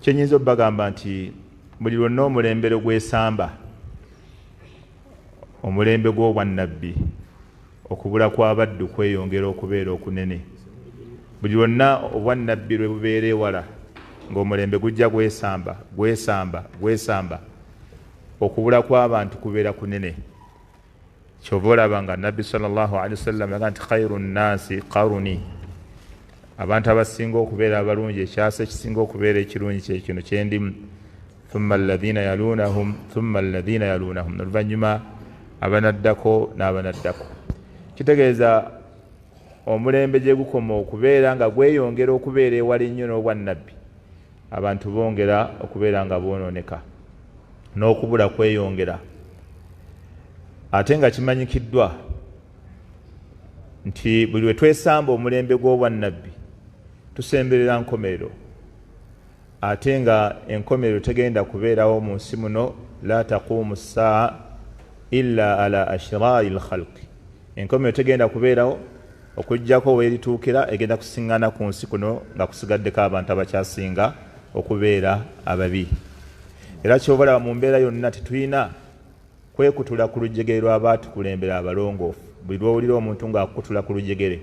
Kyenyinza obbagamba nti buli lwonna omulembe lwe gwesamba omulembe gw'obwannabbi, okubula kw'abaddu kweyongera okubeera okunene. Buli lwonna obwannabbi lwe bubeera ewala, ng'omulembe gujja gwesamba, gwesamba, gwesamba, okubula kw'abantu kubeera kunene. Kyova olaba nga Nabbi sallallahu alaihi wasallam yaga nti khairu nnasi qaruni, abantu abasinga okubeera abalungi, ekyasa ekisinga okubeera ekirungi kyekino kyendimu, thumma alladhina yalunahum thumma alladhina yalunahum, oluvannyuma abanaddako n'abanaddako. Kitegeeza omulembe gye gukoma okubeera nga gweyongera okubeera ewala ennyo n'obwannabbi, abantu bongera okubeera nga boonooneka n'okubula kweyongera. Ate nga kimanyikiddwa nti buli lwe twesamba omulembe gw'obwannabbi tusemberera nkomerero, ate nga enkomerero tegenda kubeerawo mu nsi muno. La taquumu ssaa illa ala ashiraari lkhalqi, enkomerero tegenda kubeerawo okuggyako weerituukira egenda kusiŋŋana ku nsi kuno nga kusigaddeko abantu abakyasinga okubeera ababi. Era kyova olaba mu mbeera yonna tetulina kwekutula ku lujegere lw'abaatukulembera abalongoofu. Buli lw'owulira omuntu ng'akukutula ku lujegere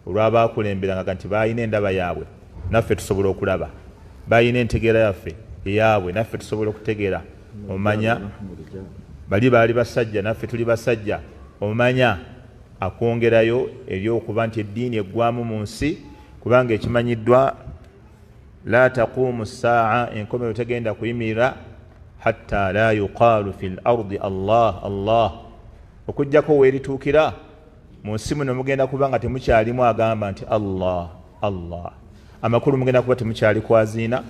olw'abaakulembera nga nti baalina endaba yaabwe, naffe tusobola okulaba, balina entegeera yaffe eyaabwe, naffe tusobola okutegeera, omanya bali baali basajja, naffe tuli basajja, omanya akwongerayo eri okuba nti eddiini eggwamu mu nsi, kubanga ekimanyiddwa la taquumu ssaa, enkomerero tegenda kuyimirira hatta la yuqaalu fi l ardi Allah Allah, okuggyako weerituukira mu nsi muno mugenda kuba nga temukyalimu agamba nti Allah Allah. Amakulu mugenda kuba temukyali kwaziina,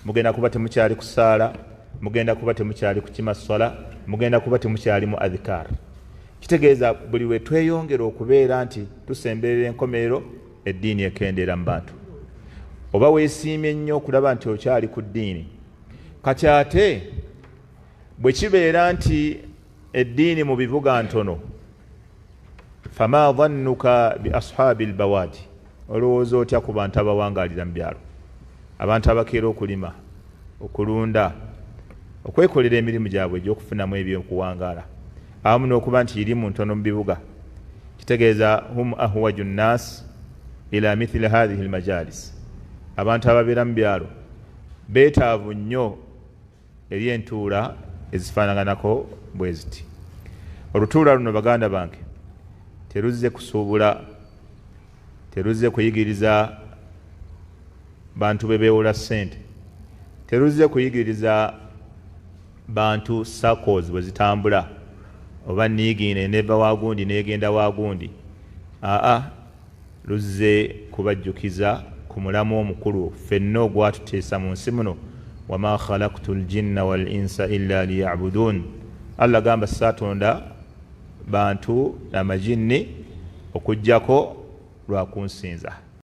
mugenda kuba temukyali kusaala, mugenda kuba temukyali kukima swala, mugenda kuba temukyali mu adhikar. Kitegeeza buli lwe tweyongera okubeera nti tusemberera enkomerero, eddiini ekendeera mu bantu. Oba weesiimye nnyo okulaba nti okyali ku ddiini. Kati ate bwe kibeera nti eddiini mu bibuga ntono, fama dhannuka bi ashaabi lbawaadi, olowooza otya ku bantu abawangaalira mu byalo, abantu abakeera okulima, okulunda, okwekolera emirimu gyabwe egy'okufunamu ebyokuwangaala, awamu n'okuba nti irimu ntono mu bibuga? Kitegeeza hum ahwaju nnas ila mithili hathihi lmajalis, abantu ababeera mu byalo beetaavu nnyo eri entuula ezifaanaganako bwe ziti. Olutuula luno, baganda bange, teruzze kusuubula, teruzze kuyigiriza bantu be beewola ssente, teruzze kuyigiriza bantu SACCOs bwe zitambula oba niigiina eneeva wagundi n'egenda wagundi. Aa, luzze kubajjukiza ku mulamu omukulu ffenna ogwatuteesa mu nsi muno, wama khalaktu ljinna wal insa illa liyabudun. Allah gamba saatonda bantu namajinni okuggyako lwakunsinza.